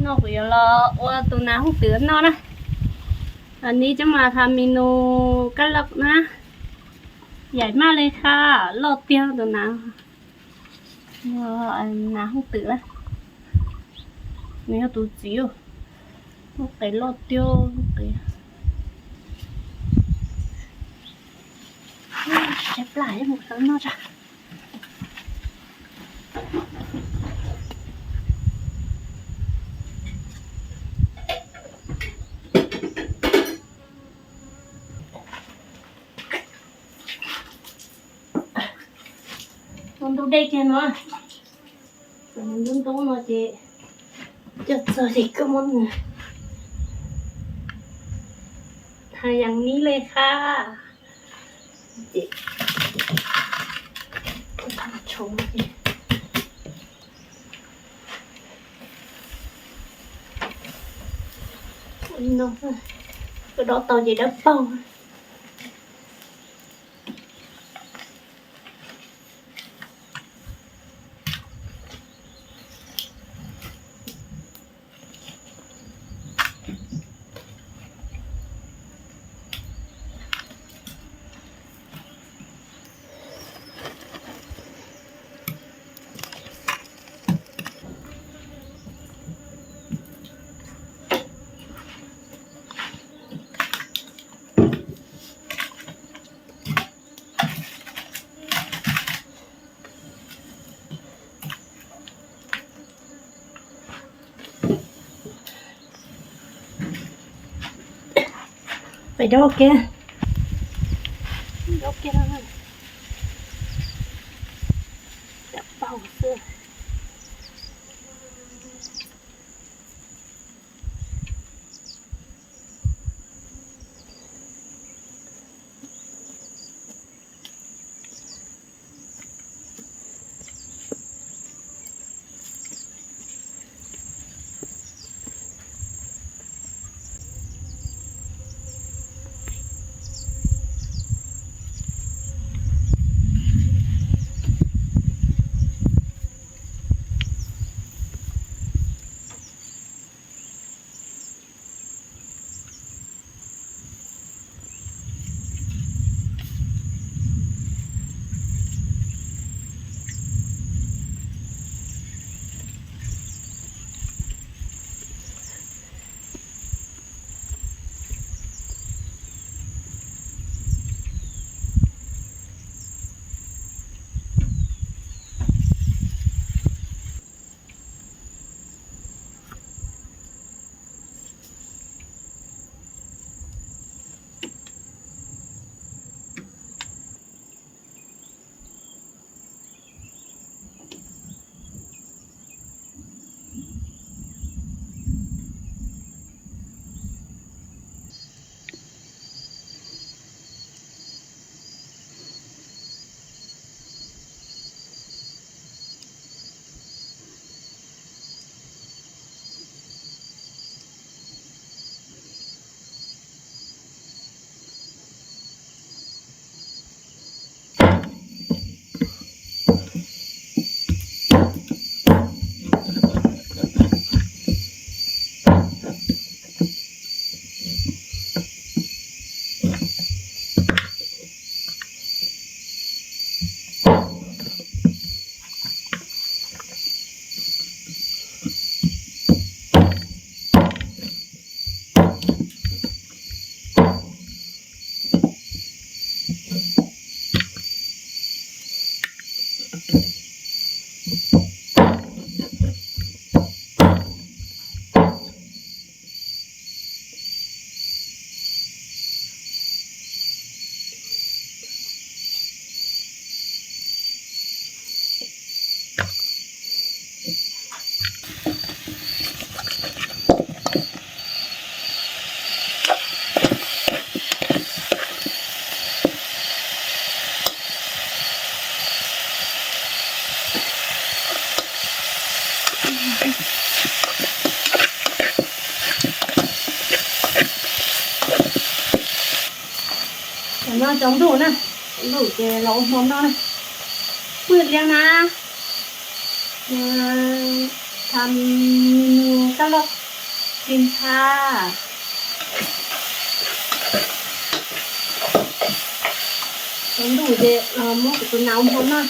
No kuv yuav los ua tus nas hooj twm noj na. Ni cov mas tha menu kab laj na, yaim maj li qha, loj tiag tus nas. Nas hooj twm na, nws yog tus txiv, lub qe loj tiag, lub qe. Tshaib plab, mus noj tso. Ua ntub dej kiag no, ntub ntub no ces coj txog ces koj muab nws tha yees nib li qha. Ces tshauv ces ua li no, koj dob tau ces dawb paug. Peb dob kiag, dob kiag, dawb paug xwb. Cov no cov ntuj na, cov ntuj ces los ua hmo noj na. Pw liab na. Tha menu kab loj plig ntha. Tsaus ntuj ces los muab kuv tus nas ua npua noj.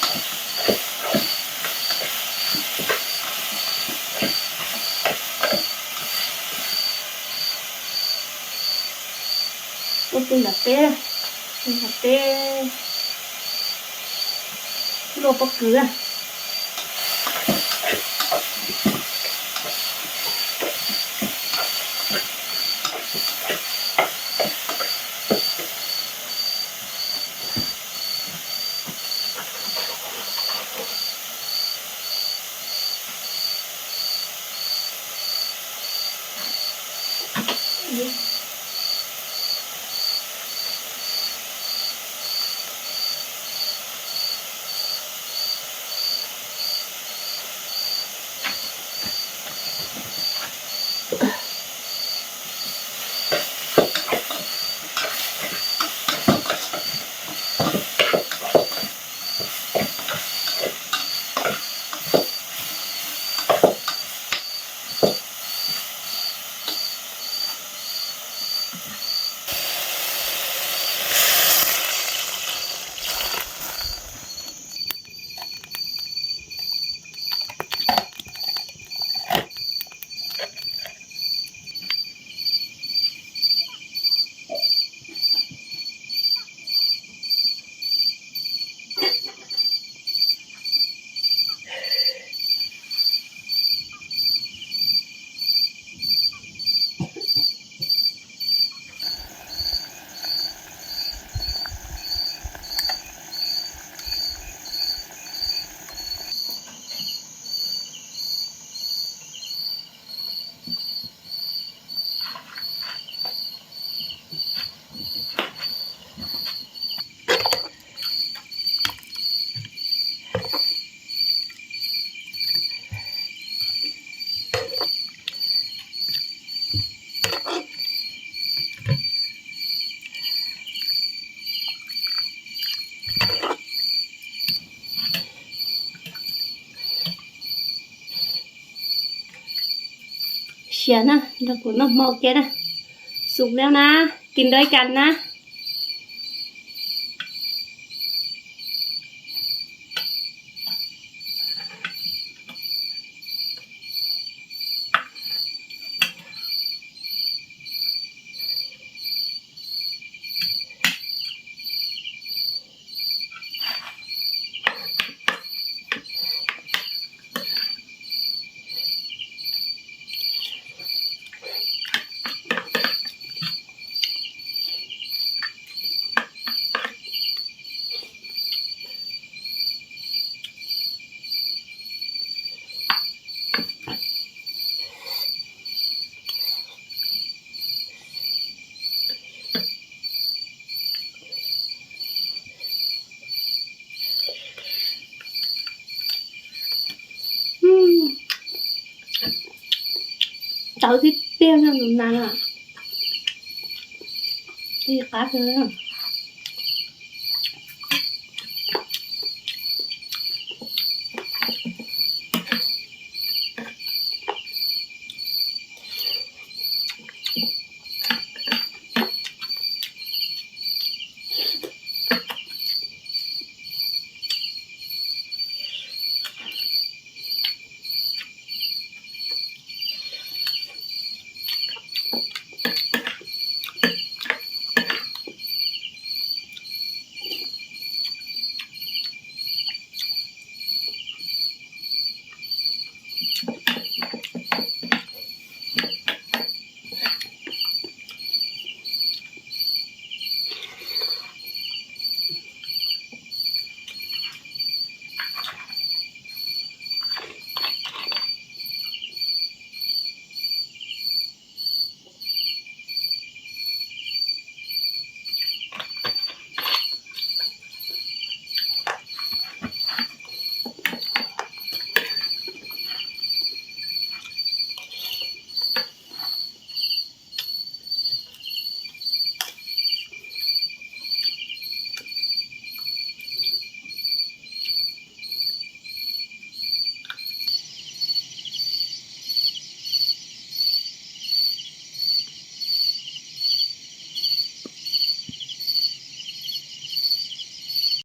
Ua tus ntawm peb, tus ntawm peb luaj pob kws. Siav na, nrog kuv noj hmo ua ke na. Sụp leo na, tìm đôi cành na. Tawv tiag tiag no, tus nas na. Qab kawg.